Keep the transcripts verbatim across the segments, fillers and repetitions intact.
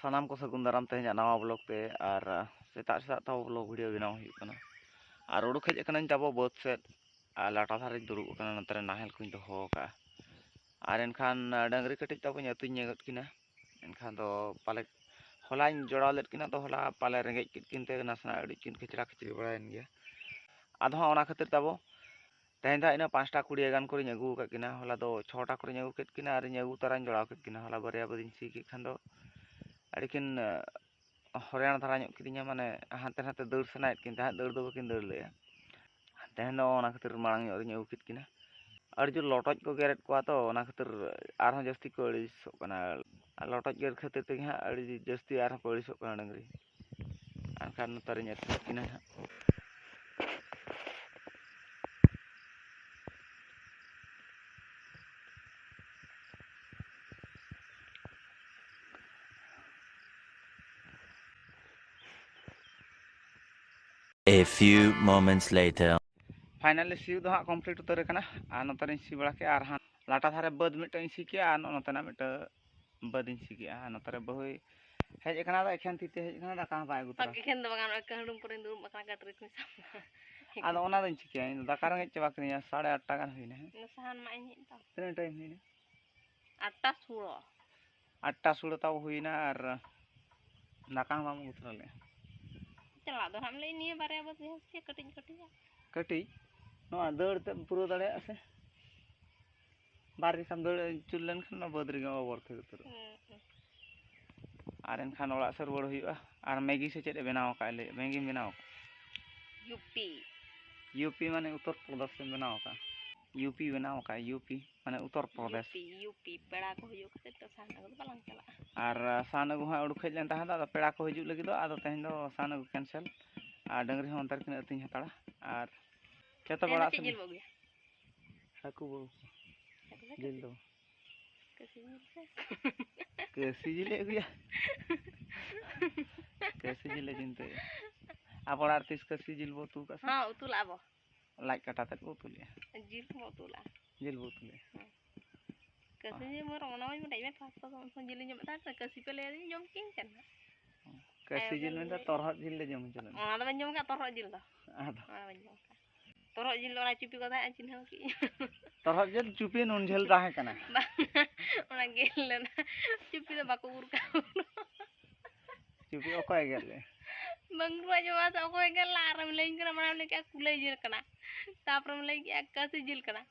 ᱥᱟᱱᱟᱢ ᱠᱚ ᱥᱟᱹᱜᱩᱱ ᱫᱟᱨᱟᱢ ᱛᱮᱦᱮᱧᱟᱜ ᱱᱟᱣᱟ ᱵᱞᱚᱜ ᱛᱮ᱾ ᱟᱨ ᱥᱮᱛᱟᱜ ᱥᱮᱛᱟᱜ ᱛᱟᱵᱚ ᱵᱞᱚᱜ ᱵᱷᱤᱰᱤᱭᱳ ᱵᱮᱱᱟᱣ ᱦᱩᱭᱩᱜ ᱠᱟᱱᱟ᱾ ᱟᱨ ᱩᱰᱩᱠ ᱦᱮᱡ ᱟᱠᱟᱱᱟᱹᱧ ᱛᱟᱵᱚ ᱵᱟᱹᱫᱽ ᱥᱮᱫ, ᱟᱨ ᱞᱟᱴᱟ ᱫᱷᱟᱨᱮᱧ ᱫᱩᱲᱩᱵ ᱟᱠᱟᱱᱟ, ᱱᱚᱛᱮ ᱨᱮ ᱱᱟᱦᱮᱞ ᱠᱚᱧ ᱫᱚᱦᱚ ᱟᱠᱟᱫᱼᱟ᱾ ᱟᱨ ᱮᱱᱠᱷᱟᱱ ᱰᱟᱹᱝᱨᱤ ᱠᱟᱹᱴᱤᱡ ᱛᱟᱵᱚᱧ ᱟᱹᱛᱤᱧ ᱧᱚᱜ ᱠᱤᱱᱟ᱾ ᱮᱱᱠᱷᱟᱱ ᱫᱚ ᱯᱟᱞᱮ ᱦᱚᱞᱟᱧ ᱡᱚᱲᱟᱣ ᱞᱮᱫ ᱠᱤᱱᱟ, ᱛᱚ ᱦᱚᱞᱟ ᱯᱟᱞᱮ ᱨᱮᱸᱜᱮᱡ ᱠᱮᱫ ᱠᱤᱱ ᱛᱮ ᱱᱟᱥᱮᱱᱟᱜ ᱟᱹᱰᱤ ᱠᱤᱱ ᱠᱷᱮᱪᱲᱟ ᱠᱷᱮᱪᱲᱤ ᱵᱟᱲᱟᱭᱮᱱ ᱜᱮᱭᱟ᱾ ᱟᱫᱚ ᱦᱟᱸᱜ ᱚᱱᱟ ᱠᱷᱟᱹᱛᱤᱨ ᱛᱟᱵᱚ ᱛᱮᱦᱮᱧ ᱫᱚ ᱦᱟᱸᱜ ᱤᱱᱟᱹ ᱯᱟᱸᱪᱴᱟ ᱠᱩᱲᱤ ᱜᱟᱱ ᱠᱚᱨᱮᱧ ᱟᱹᱜᱩ ᱟᱠᱟᱫ ᱠᱤᱱᱟ᱾ ᱦᱚᱞᱟ ᱫᱚ ᱪᱷᱚᱴᱟ ᱠᱚᱨᱮᱧ ᱟᱹᱜᱩ ᱠᱮᱫ ᱠᱤᱱᱟ ᱟᱨᱤᱧ ᱟᱹᱜᱩ ᱛᱟᱨᱟᱧ ᱡᱚᱲᱟᱣ ᱠᱮᱫ ᱠᱤᱱᱟ᱾ ᱦᱚᱞᱟ ᱵᱟᱨᱭᱟ ᱵᱟᱹᱫᱤᱧ ᱥᱤ ᱠᱮᱫ ᱠᱷᱟᱱ ᱫᱚ ᱟᱹᱰᱤᱠᱤᱱ ᱦᱚᱨᱭᱟᱱ ᱫᱷᱟᱨᱟ ᱧᱚᱜ ᱠᱤᱫᱤᱧᱟ, ᱢᱟᱱᱮ ᱦᱟᱱᱛᱮ ᱱᱟᱛᱮ ᱫᱟᱹᱲ ᱥᱟᱱᱟᱭᱮᱫ ᱠᱤᱱ ᱛᱟᱦᱮᱸᱫ, ᱫᱟᱹᱲ ᱫᱚ ᱵᱟᱹᱠᱤᱱ ᱫᱟᱹᱲ ᱞᱮᱫᱼᱟ᱾ ᱛᱮᱦᱮᱧ ᱫᱚ ᱚᱱᱟ ᱠᱷᱟᱹᱛᱤᱨ ᱢᱟᱲᱟᱝ ᱧᱚᱜ ᱨᱤᱧ ᱟᱹᱜᱩ ᱠᱮᱫ ᱠᱤᱱᱟ᱾ ᱟᱹᱰᱤ ᱡᱳᱨ ᱞᱚᱴᱚᱡ ᱠᱚ ᱜᱮᱨᱮᱫ ᱠᱚᱣᱟ ᱛᱚ, ᱚᱱᱟ ᱠᱷᱟᱹᱛᱤᱨ ᱟᱨᱦᱚᱸ ᱡᱟᱹᱥᱛᱤ ᱠᱚ ᱟᱹᱲᱤᱥᱚᱜ ᱠᱟᱱᱟ᱾ ᱟᱨ ᱞᱚᱴᱚᱡ ᱜᱮᱨ ᱠᱷᱟᱹᱛᱤᱨ ᱛᱮᱜᱮ ᱦᱟᱸᱜ ᱟᱹᱰᱤ ᱡᱟᱹᱥᱛᱤ ᱟᱨᱦᱚᱸ ᱠᱚ ᱟᱹᱲᱤᱥᱚᱜ ᱠᱟᱱᱟ ᱰᱟᱹᱝᱨᱤ᱾ ᱮᱱᱠᱷᱟᱱ ᱱᱚᱛᱮ ᱨᱤᱧ ᱟᱹᱛᱤᱧᱮᱫ ᱠᱤᱱᱟ ᱦᱟᱸᱜ᱾ A few moments later. Finally ᱥᱤᱭᱳᱜ ᱫᱚ ᱦᱟᱸᱜ complete ᱩᱛᱟᱹᱨ ᱟᱠᱟᱱᱟ᱾ ᱟᱨ ᱱᱚᱛᱮ ᱨᱤᱧ ᱥᱤ ᱵᱟᱲᱟ ᱠᱮᱜᱼᱟ, ᱟᱨ ᱦᱟᱸᱜ ᱞᱟᱴᱟ ᱫᱷᱟᱨᱮ ᱵᱟᱹᱫᱽ ᱢᱤᱫᱴᱟᱝ ᱤᱧ ᱥᱤ ᱠᱮᱜᱼᱟ, ᱟᱨ ᱱᱚᱜᱼᱚ ᱱᱚᱛᱮᱱᱟᱜ ᱢᱤᱫᱴᱟᱝ ᱵᱟᱹᱫᱽ ᱤᱧ ᱥᱤ ᱠᱮᱜᱼᱟ᱾ ᱟᱨ ᱱᱚᱛᱮ ᱨᱮ ᱵᱟᱹᱦᱩᱭ ᱦᱮᱡ ᱟᱠᱟᱱᱟ, ᱟᱫᱚ ᱮᱠᱷᱮᱱ ᱛᱤ ᱛᱮ ᱦᱮᱡ ᱟᱠᱟᱱᱟ, ᱫᱟᱠᱟ ᱦᱚᱸ ᱵᱟᱭ ᱟᱹᱜᱩ ᱛᱚᱨᱟ᱾ ᱮᱠᱷᱮᱱ ᱫᱚ ᱵᱟᱝ, ᱱᱚᱜᱼᱚᱭ ᱠᱟᱹᱦᱲᱩᱢ ᱠᱚᱨᱮᱧ ᱫᱩᱲᱩᱵ ᱟᱠᱟᱱᱟ, ᱠᱟᱹᱴᱨᱤ ᱠᱚᱧ ᱥᱟᱵ ᱟᱫᱚ ᱚᱱᱟ ᱫᱚᱧ ᱪᱤᱠᱟᱹᱭᱟ, ᱤᱧ ᱫᱚ ᱫᱟᱠᱟ ᱨᱮᱸᱜᱮᱡ ᱪᱟᱵᱟ ᱠᱤᱫᱤᱧᱟ, ᱥᱟᱲᱮ ᱟᱴᱴᱟ ᱜᱟᱱ ᱦᱩᱭᱱᱟ ᱦᱮᱸ᱾ ᱤᱧ ᱫᱚ ᱥᱟᱦᱟᱱ ᱢᱟᱜ ᱤᱧ ᱦᱮᱡ ᱮᱱ ᱛᱚ᱾ ᱛᱤᱱᱟᱹᱜ time ᱦᱩᱭᱱᱟ? ᱟᱴᱴᱟ ᱥᱳᱲᱚ᱾ ᱟᱴᱴᱟ ᱥᱳᱲᱚ ᱛᱟᱵᱚ ᱦᱩᱭᱱᱟ ᱟᱨ ᱫᱟᱠᱟ ᱦᱚᱸ ᱵᱟᱢ ᱟᱹᱜᱩ ᱛᱚᱨᱟ ᱞᱮᱫᱼᱟ᱾ ᱪᱟᱞᱟᱜ ᱫᱚ ᱦᱟᱸᱜ ᱮᱢ ᱞᱟᱹᱭ ᱱᱤᱭᱟᱹ ᱵᱟᱨᱭᱟ ᱵᱟᱹᱫᱽ ᱵᱟᱹᱭᱦᱟᱹᱲ ᱥᱮ ᱠᱟᱹᱴᱤᱡ ᱠᱟᱹᱴᱤᱡ᱾ ᱠᱟᱹᱴᱤᱡ ᱱᱚᱣᱟ ᱫᱟᱹᱲ ᱛᱮᱢ ᱯᱩᱨᱟᱹᱣ ᱫᱟᱲᱮᱭᱟᱜᱼᱟ ᱥᱮ? ᱵᱟᱨ ᱡᱚᱠᱷᱟᱢ ᱫᱟᱹᱲ ᱟᱹᱪᱩᱨ ᱞᱮᱱᱠᱷᱟᱱ ᱚᱱᱟ ᱵᱟᱹᱫᱽ ᱨᱮᱜᱮ ᱚᱵᱚᱨ ᱛᱷᱤᱨ ᱩᱛᱟᱹᱨᱚᱜᱼᱟ᱾ ᱦᱩᱸ, ᱦᱩᱸ᱾ ᱟᱨ ᱮᱱᱠᱷᱟᱱ ᱚᱲᱟᱜ ᱥᱮᱫ ᱨᱩᱣᱟᱹᱲ ᱦᱩᱭᱩᱜᱼᱟ᱾ ᱟᱨ ᱢᱮᱜᱤ ᱥᱮ ᱪᱮᱫ ᱮ ᱵᱮᱱᱟᱣ ᱟᱠᱟᱫᱼᱟ? ᱞᱟᱹᱭ, ᱢᱮᱜᱤᱢ ᱵᱮᱱᱟᱣ ᱟᱠᱟᱫᱼᱟ? ᱭᱩᱯᱤ᱾ ᱭᱩᱯᱤ ᱢᱟᱱᱮ ᱩᱛᱛᱚᱨ ᱯᱨᱚᱫᱮᱥ ᱮᱢ ᱵᱮᱱᱟᱣ ᱟᱠᱟᱫᱼᱟ? ᱭᱩᱯᱤ ᱵᱮᱱᱟᱣ ᱟᱠᱟᱫᱼᱟ, ᱭᱩᱯᱤ ᱢᱟᱱᱮ ᱩᱛᱛᱚᱨ ᱯᱨᱚᱫᱮᱥ᱾ ᱭᱩᱯᱤ, ᱭᱩᱯᱤ᱾ ᱯᱮᱲᱟ ᱠᱚ ᱦᱩᱭᱩᱜ ᱠᱷᱟᱹᱛᱤᱨ ᱛᱮ ᱥᱟᱦᱟᱱ ᱟᱹᱜᱩ ᱫᱚ ᱵᱟᱞᱟᱝ ᱪᱟᱞᱟᱜᱼᱟ᱾ ᱟᱨ, ᱟ, ᱥᱟᱦᱟᱱ ᱟᱹᱜᱩ ᱦᱟᱸᱜ ᱩᱰᱩᱠ ᱦᱮᱡ ᱞᱮᱱ ᱛᱟᱦᱮᱸ ᱫᱚ, ᱟᱫᱚ ᱯᱮᱲᱟ ᱠᱚ ᱦᱤᱡᱩᱜ ᱞᱟᱹᱜᱤᱫᱚᱜ, ᱟᱫᱚ ᱛᱮᱦᱮᱧ ᱫᱚ ᱥᱟᱦᱟᱱ ᱟᱹᱜᱩ cancel᱾ ᱟᱨ ᱰᱟᱹᱝᱨᱤ ᱦᱚᱸ ᱚᱱᱛᱮ ᱨᱮᱠᱤᱱ ᱟᱹᱛᱤᱧ ᱦᱟᱛᱟᱲᱟ᱾ ᱟᱨ ᱪᱮᱫ ᱛᱮᱦᱮᱧ ᱫᱚ ᱚᱲᱟᱜ ᱪᱮᱫ ᱥᱮᱱ ᱡᱤᱞ ᱵᱚ ᱟᱹᱜᱩᱭᱟ? ᱦᱟᱹᱠᱩ ᱵᱚ᱾ ᱦᱟᱹᱠᱩ ᱥᱮ ᱡᱤᱞ ᱠᱟᱹᱥᱤ? ᱫᱚ᱾ ᱠᱟᱹᱥᱤ ᱡᱤᱞ ᱥᱮ? ᱠᱟᱹᱥᱤ ᱡᱤᱞᱮ ᱟᱹᱜᱩᱭᱟ᱾ ᱠᱟᱹᱥᱤ ᱡᱤᱞᱮ ᱪᱤᱱᱛᱟᱹᱭᱟ᱾ ᱟᱵᱚ ᱚᱲᱟᱜ ᱨᱮ ᱛᱤᱥ ᱠᱟᱹᱥᱤ ᱡᱤᱞ ᱵᱚ ᱩᱛᱩ ᱠᱟᱜᱼᱟ ᱥᱮ? ᱦᱚᱸ, ᱩᱛᱩ ᱞᱟᱜᱼᱟ ᱵᱚ᱾ ᱞᱟᱡ ᱠᱟᱴᱟ ᱛᱮᱫ ᱵᱚ ᱩᱛᱩ ᱞᱮᱜᱼᱟ᱾ ᱡᱤᱞ ᱠᱚᱵᱚ ᱩᱛᱩ ᱞᱟᱜᱼᱟ᱾ ᱡᱤᱞ ᱵᱚ ᱩᱛᱩ ᱞᱮᱜᱼᱟ᱾ ᱦᱮᱸ᱾ ᱠᱟᱹᱥᱤ ᱡᱤᱞ ᱢᱟ ᱚᱱᱟ ᱢᱟᱧ ᱵᱟᱰᱟᱭ ᱢᱮ, ᱯᱷᱟᱥᱴ ᱫᱚ ᱩᱱᱠᱩ ᱡᱤᱞᱤᱧ ᱡᱚᱢ ᱮᱫ ᱛᱟᱦᱮᱸᱫ, ᱠᱟᱹᱥᱤ ᱯᱮ ᱞᱟᱹᱭ ᱟᱹᱫᱤᱧ, ᱡᱚᱢ ᱠᱮᱫ ᱠᱟᱱᱟ᱾ ᱠᱟᱹᱥᱤ ᱡᱤᱞ ᱢᱮᱱᱛᱮ ᱛᱚᱨᱦᱚᱫ ᱡᱤᱞ ᱞᱮ ᱡᱚᱢ ᱦᱚᱪᱚ ᱞᱮᱫ ᱢᱮᱭᱟ᱾ ᱚᱱᱟ ᱫᱚ ᱵᱟᱹᱧ ᱡᱚᱢ ᱠᱟᱜ, ᱛᱚᱨᱦᱚᱫ ᱡᱤᱞ ᱫᱚ᱾ ᱟᱫᱚ ᱚᱱᱟ ᱫᱚ ᱵᱟᱹᱧ ᱡᱚᱢ ᱠᱟᱜ᱾ ᱛᱚᱨᱦᱚᱫ ᱡᱤᱞ ᱫᱚ ᱚᱱᱟ ᱪᱩᱯᱤ ᱠᱚ ᱛᱟᱦᱮᱸᱫ, ᱪᱤᱱᱦᱟᱹᱣ ᱠᱮᱫ᱾ ᱛᱚᱨᱦᱚᱫ ᱡᱤᱞ ᱪᱩᱯᱤ ᱱᱩᱱ ᱡᱷᱟᱹᱞ ᱛᱟᱦᱮᱸ ᱠᱟᱱᱟ᱾ ᱵᱟᱝ, ᱚᱱᱟ ᱜᱮᱞ ᱞᱮᱱᱟ᱾ ᱪᱩᱯᱤ ᱫᱚ ᱵᱟᱠᱚ ᱩᱨ ᱠᱟᱜ᱾ ᱪᱩᱯᱤ ᱚᱠᱚᱭ ᱜᱮᱫ ᱞᱮ? ᱵᱟᱹᱝᱨᱩᱣᱟᱜ ᱡᱚᱢᱟ ᱥᱮ ᱚᱠᱚᱭ ᱜᱮᱫ ᱞᱮ? ᱟᱨᱮᱢ ᱞᱟᱹᱭᱟᱹᱧ ᱠᱟᱱᱟ, ᱢᱟᱲᱟᱝ ᱮᱢ ᱞᱟᱹᱭ ᱠᱮᱜᱼᱟ ᱠᱩᱞᱟᱹᱭ ᱡᱤᱞ ᱠᱟᱱᱟ, ᱛᱟᱯᱚᱨᱮᱢ ᱞᱟᱹᱭ ᱠᱮᱜᱼᱟ ᱠᱟᱹᱥᱤ ᱡᱤᱞ ᱠᱟᱱᱟ,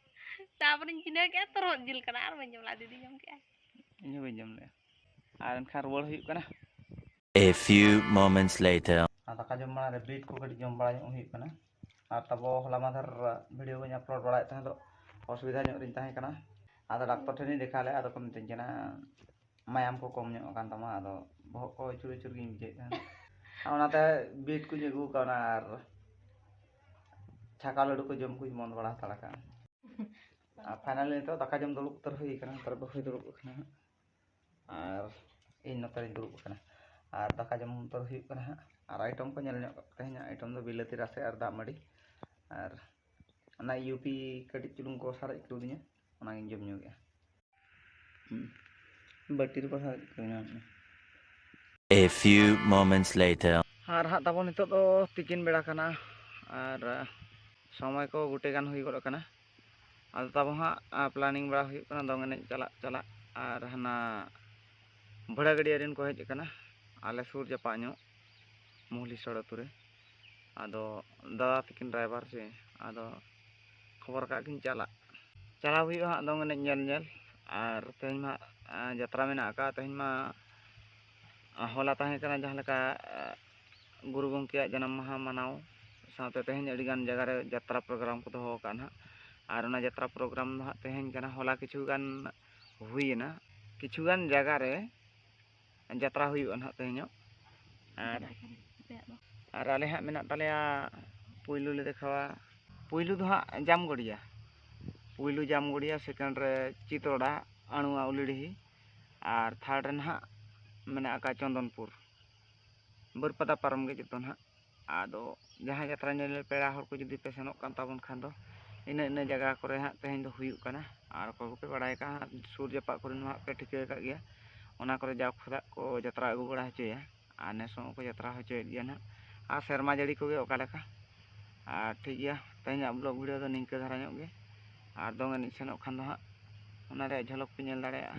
ᱛᱟᱯᱚᱨᱮᱧ ᱪᱤᱱᱦᱟᱹᱣ ᱠᱮᱜᱼᱟ ᱛᱚᱨᱦᱚᱫ ᱡᱤᱞ ᱠᱟᱱᱟ, ᱟᱨ ᱵᱟᱹᱧ ᱡᱚᱢ ᱞᱮᱜᱼᱟ, ᱫᱤᱫᱤ ᱡᱚᱢ ᱠᱮᱜᱼᱟᱭ᱾ ᱤᱧ ᱦᱚᱸ ᱵᱟᱹᱧ ᱡᱚᱢ ᱞᱮᱜᱼᱟ᱾ ᱟᱨ ᱮᱱᱠᱷᱟᱱ ᱨᱩᱣᱟᱹᱲ ᱦᱩᱭᱩᱜ ᱠᱟᱱᱟ᱾ A few moments later. ᱟᱨ ᱫᱟᱠᱟ ᱡᱚᱢ ᱢᱟᱲᱟᱝ ᱨᱮ ᱵᱤᱴ ᱠᱚ ᱠᱟᱹᱴᱤᱡ ᱡᱚᱢ ᱵᱟᱲᱟ ᱧᱚᱜ ᱦᱩᱭᱩᱜ ᱠᱟᱱᱟ᱾ ᱟᱨ ᱛᱟᱵᱚ ᱦᱚᱞᱟ ᱢᱟᱫᱷᱮᱨ ᱵᱷᱤᱰᱤᱭᱳ ᱵᱟᱹᱧ ᱟᱯᱞᱳᱰ ᱵᱟᱲᱟᱭᱮᱫ ᱛᱟᱦᱮᱸ ᱫᱚ, ᱚᱥᱩᱵᱤᱫᱷᱟ ᱧᱚᱜ ᱨᱤᱧ ᱛᱟᱦᱮᱸ ᱠᱟᱱᱟ᱾ ᱟᱫᱚ ᱰᱟᱠᱛᱚᱨ ᱴᱷᱮᱱᱤᱧ ᱫᱮᱠᱷᱟᱣ ᱞᱮᱫᱼᱟ, ᱟᱫᱚ ᱠᱚ ᱢᱤᱛᱟᱹᱧ ᱠᱟᱱᱟ ᱢᱟᱭᱟᱢ ᱠᱚ ᱠᱚᱢ ᱧᱚᱜ ᱟᱠᱟᱱ ᱛᱟᱢᱟ, ᱟᱫᱚ ᱵᱚᱦᱚᱜ ᱠᱚ ᱟᱹᱪᱩᱨ ᱟᱹᱪᱩᱨ ᱜᱤᱧ ᱵᱩᱡᱷᱟᱹᱣᱮᱫ ᱛᱟᱦᱮᱸᱫ᱾ ᱚᱱᱟᱛᱮ ᱵᱤᱴ ᱠᱚᱧ ᱟᱹᱜᱩ ᱠᱟᱣᱱᱟ ᱟᱨ ᱪᱷᱟᱠᱟ ᱞᱟᱹᱰᱩ ᱠᱚ ᱡᱚᱢ ᱠᱚᱧ ᱵᱚᱱᱫ ᱵᱟᱲᱟ ᱦᱟᱛᱟᱲ ᱠᱟᱜᱼᱟ᱾ ᱟᱨ ᱯᱷᱟᱭᱱᱟᱞᱤ ᱱᱤᱛᱚᱜ ᱫᱟᱠᱟ ᱡᱚᱢ ᱫᱩᱲᱩᱵ ᱩᱛᱟᱹᱨ ᱦᱩᱭ ᱠᱟᱱᱟ, ᱱᱮᱛᱟᱨ ᱵᱟᱹᱦᱩᱭ ᱫᱩᱲᱩᱵ ᱟᱠᱟᱱᱟ ᱦᱟᱸᱜ᱾ ᱟᱨ ᱤᱧ ᱱᱚᱛᱮ ᱨᱤᱧ ᱫᱩᱲᱩᱵ ᱟᱠᱟᱱᱟ᱾ ᱟᱨ ᱫᱟᱠᱟ ᱡᱚᱢ ᱩᱛᱟᱹᱨ ᱦᱩᱭᱩᱜ ᱠᱟᱱᱟ ᱦᱟᱸᱜ᱾ ᱟᱨ ᱟᱭᱴᱚᱢ ᱠᱚ ᱧᱮᱞ ᱧᱚᱜ ᱠᱟᱜ ᱯᱮ, ᱛᱮᱦᱮᱧᱟᱜ ᱟᱭᱴᱚᱢ ᱫᱚ ᱵᱤᱞᱟᱹᱛᱤ ᱨᱟᱥᱮ ᱟᱨ ᱫᱟᱜ ᱢᱟᱹᱰᱤ᱾ ᱟᱨ ᱚᱱᱟ ᱭᱩᱯᱤ ᱠᱟᱹᱴᱤᱡ ᱪᱩᱞᱩᱝ ᱠᱚ ᱥᱟᱨᱮᱡ ᱠᱟᱣᱫᱤᱧᱟ, ᱚᱱᱟᱜᱤᱧ ᱡᱚᱢ ᱧᱚᱜᱮᱜᱼᱟ᱾ ᱦᱩᱸ᱾ ᱵᱟᱹᱴᱤ ᱨᱮᱠᱚ ᱥᱟᱨᱮᱡ ᱠᱟᱣᱫᱤᱧᱟ᱾ A few moments later. ᱟᱨ ᱦᱟᱸᱜ ᱛᱟᱵᱚᱱ ᱱᱤᱛᱚᱜ ᱫᱚ ᱛᱤᱠᱤᱱ ᱵᱮᱲᱟ ᱠᱟᱱᱟ, ᱟᱨ ᱥᱚᱢᱚᱭ ᱠᱚ ᱜᱚᱴᱮ ᱜᱟᱱ ᱦᱩᱭ ᱜᱚᱫ ᱟᱠᱟᱱᱟ᱾ ᱟᱫᱚ ᱛᱟᱵᱚ ᱦᱟᱸᱜ, ᱟ, ᱯᱞᱟᱱᱤᱝ ᱵᱟᱲᱟ ᱦᱩᱭᱩᱜ ᱠᱟᱱᱟ ᱫᱚᱝ ᱮᱱᱮᱡ ᱪᱟᱞᱟᱜ ᱪᱟᱞᱟᱜ᱾ ᱟᱨ ᱦᱟᱱᱟ ᱵᱷᱟᱲᱟ ᱜᱟᱹᱰᱤᱭᱟᱹ ᱨᱮᱱ ᱠᱚ ᱦᱮᱡ ᱟᱠᱟᱱᱟ, ᱟᱞᱮ ᱥᱩᱨ ᱡᱟᱯᱟᱜ ᱧᱚᱜ ᱢᱩᱦᱞᱤᱥᱚᱲ ᱟᱹᱛᱩ ᱨᱮ᱾ ᱟᱫᱚ ᱫᱟᱫᱟ ᱛᱟᱹᱠᱤᱱ ᱰᱨᱟᱭᱵᱷᱟᱨ ᱥᱮ, ᱟᱫᱚ ᱠᱷᱚᱵᱚᱨ ᱠᱟᱜ ᱠᱤᱱ ᱪᱟᱞᱟᱜ, ᱪᱟᱞᱟᱣ ᱦᱩᱭᱩᱜᱼᱟ ᱦᱟᱸᱜ ᱫᱚᱝ ᱮᱱᱮᱡ ᱧᱮᱞ ᱧᱮᱞ᱾ ᱟᱨ ᱛᱮᱦᱮᱧ ᱢᱟ ᱦᱟᱸᱜ, ᱟ, ᱡᱟᱛᱨᱟ ᱢᱮᱱᱟᱜ ᱟᱠᱟᱫ᱾ ᱛᱮᱦᱮᱧ ᱢᱟ, ᱟ, ᱦᱚᱞᱟ ᱛᱟᱦᱮᱸ ᱠᱟᱱᱟ ᱡᱟᱦᱟᱸ ᱞᱮᱠᱟ, ᱟ, ᱜᱩᱨᱩ ᱜᱚᱢᱠᱮᱭᱟᱜ ᱡᱟᱱᱟᱢ ᱢᱟᱦᱟ ᱢᱟᱱᱟᱣ ᱥᱟᱶᱛᱮ ᱛᱮᱦᱮᱧ ᱟᱹᱰᱤ ᱜᱟᱱ ᱡᱟᱭᱜᱟ ᱨᱮ ᱡᱟᱛᱨᱟ ᱯᱨᱳᱜᱨᱟᱢ ᱠᱚ ᱫᱚᱦᱚ ᱟᱠᱟᱫᱼᱟ ᱱᱟᱦᱟᱜ᱾ ᱟᱨ ᱚᱱᱟ ᱡᱟᱛᱨᱟ ᱯᱨᱳᱜᱨᱟᱢ ᱫᱚ ᱦᱟᱸᱜ ᱛᱮᱦᱮᱧ ᱠᱟᱱᱟ, ᱦᱚᱞᱟ ᱠᱤᱪᱷᱩ ᱜᱟᱱ ᱦᱩᱭᱮᱱᱟ, ᱠᱤᱪᱷᱩ ᱜᱟᱱ ᱡᱟᱭᱜᱟ ᱨᱮ ᱡᱟᱛᱨᱟ ᱦᱩᱭᱩᱜᱼᱟ ᱱᱟᱦᱟᱜ ᱛᱮᱦᱮᱧᱚᱜ᱾ ᱟᱨ, ᱟᱨ ᱟᱞᱮ ᱦᱟᱸᱜ ᱢᱮᱱᱟᱜ ᱛᱟᱞᱮᱭᱟ, ᱯᱩᱭᱞᱩ ᱞᱮ ᱫᱮᱠᱷᱟᱣᱟ, ᱯᱩᱭᱞᱩ ᱫᱚ ᱦᱟᱸᱜ ᱡᱟᱢᱜᱚᱲᱤᱭᱟ, ᱯᱩᱭᱞᱩ ᱡᱟᱢᱜᱚᱲᱤᱭᱟ, ᱥᱮᱠᱮᱱᱰ ᱨᱮ ᱪᱤᱛᱨᱚᱰᱟ, ᱟᱹᱲᱩᱣᱟ ᱩᱞᱤᱰᱤᱦᱤ, ᱟᱨ ᱛᱷᱟᱨᱰ ᱨᱮ ᱱᱟᱦᱟᱜ ᱢᱮᱱᱟᱜ ᱟᱠᱟᱫ ᱪᱚᱱᱫᱚᱱᱯᱩᱨ᱾ ᱵᱟᱹᱨᱯᱟᱫᱟ ᱯᱟᱨᱚᱢ ᱜᱮ ᱡᱚᱛᱚ ᱱᱟᱦᱟᱜ᱾ ᱟᱫᱚ ᱡᱟᱦᱟᱸ ᱡᱟᱛᱨᱟ ᱧᱮᱞ ᱯᱮᱲᱟ ᱦᱚᱲ ᱠᱚ ᱡᱩᱫᱤ ᱯᱮ ᱥᱮᱱᱚᱜ ᱠᱟᱱ ᱛᱟᱵᱚᱱ ᱠᱷᱟᱱ ᱫᱚ, ᱤᱱᱟᱹ ᱤᱱᱟᱹ ᱡᱟᱭᱜᱟ ᱠᱚᱨᱮ ᱦᱟᱸᱜ ᱛᱮᱦᱮᱧ ᱫᱚ ᱦᱩᱭᱩᱜ ᱠᱟᱱᱟ᱾ ᱟᱨ ᱚᱠᱚᱭ ᱠᱚᱯᱮ ᱵᱟᱲᱟᱭ ᱠᱟᱜ ᱦᱟᱸᱜ, ᱥᱩᱨ ᱡᱟᱯᱟᱜ ᱠᱚᱨᱮ ᱱᱚᱣᱟ ᱯᱮ ᱴᱷᱤᱠᱟᱹ ᱟᱠᱟᱫ ᱜᱮᱭᱟ, ᱚᱱᱟ ᱠᱚᱨᱮ ᱡᱟᱣ ᱠᱷᱚᱱᱟᱜ ᱠᱚ ᱡᱟᱛᱨᱟ ᱟᱹᱜᱩ ᱵᱟᱲᱟ ᱦᱚᱪᱚᱭᱟ᱾ ᱟᱨ ᱱᱮᱥ ᱦᱚᱸ ᱠᱚ ᱡᱟᱛᱨᱟ ᱦᱚᱪᱚᱭᱮᱫ ᱜᱮᱭᱟ ᱱᱟᱦᱟᱜ᱾ ᱟᱨ ᱥᱮᱨᱢᱟ ᱡᱟᱹᱲᱤ ᱠᱚᱜᱮ ᱚᱠᱟ ᱞᱮᱠᱟ᱾ ᱟᱨ ᱴᱷᱤᱠ ᱜᱮᱭᱟ, ᱛᱮᱦᱮᱧᱟᱜ ᱵᱞᱚᱜ ᱵᱷᱤᱰᱤᱭᱳ ᱫᱚ ᱱᱤᱝᱠᱟᱹ ᱫᱷᱟᱨᱟ ᱧᱚᱜ ᱜᱮ᱾ ᱟᱨ ᱫᱚᱝ ᱮᱱᱮᱡ ᱥᱮᱱᱚᱜ ᱠᱷᱟᱱ ᱫᱚ ᱦᱟᱸᱜ, ᱚᱱᱟ ᱨᱮᱭᱟᱜ ᱡᱷᱚᱞᱚᱠ ᱯᱮ ᱧᱮᱞ ᱫᱟᱲᱮᱭᱟᱜᱼᱟ᱾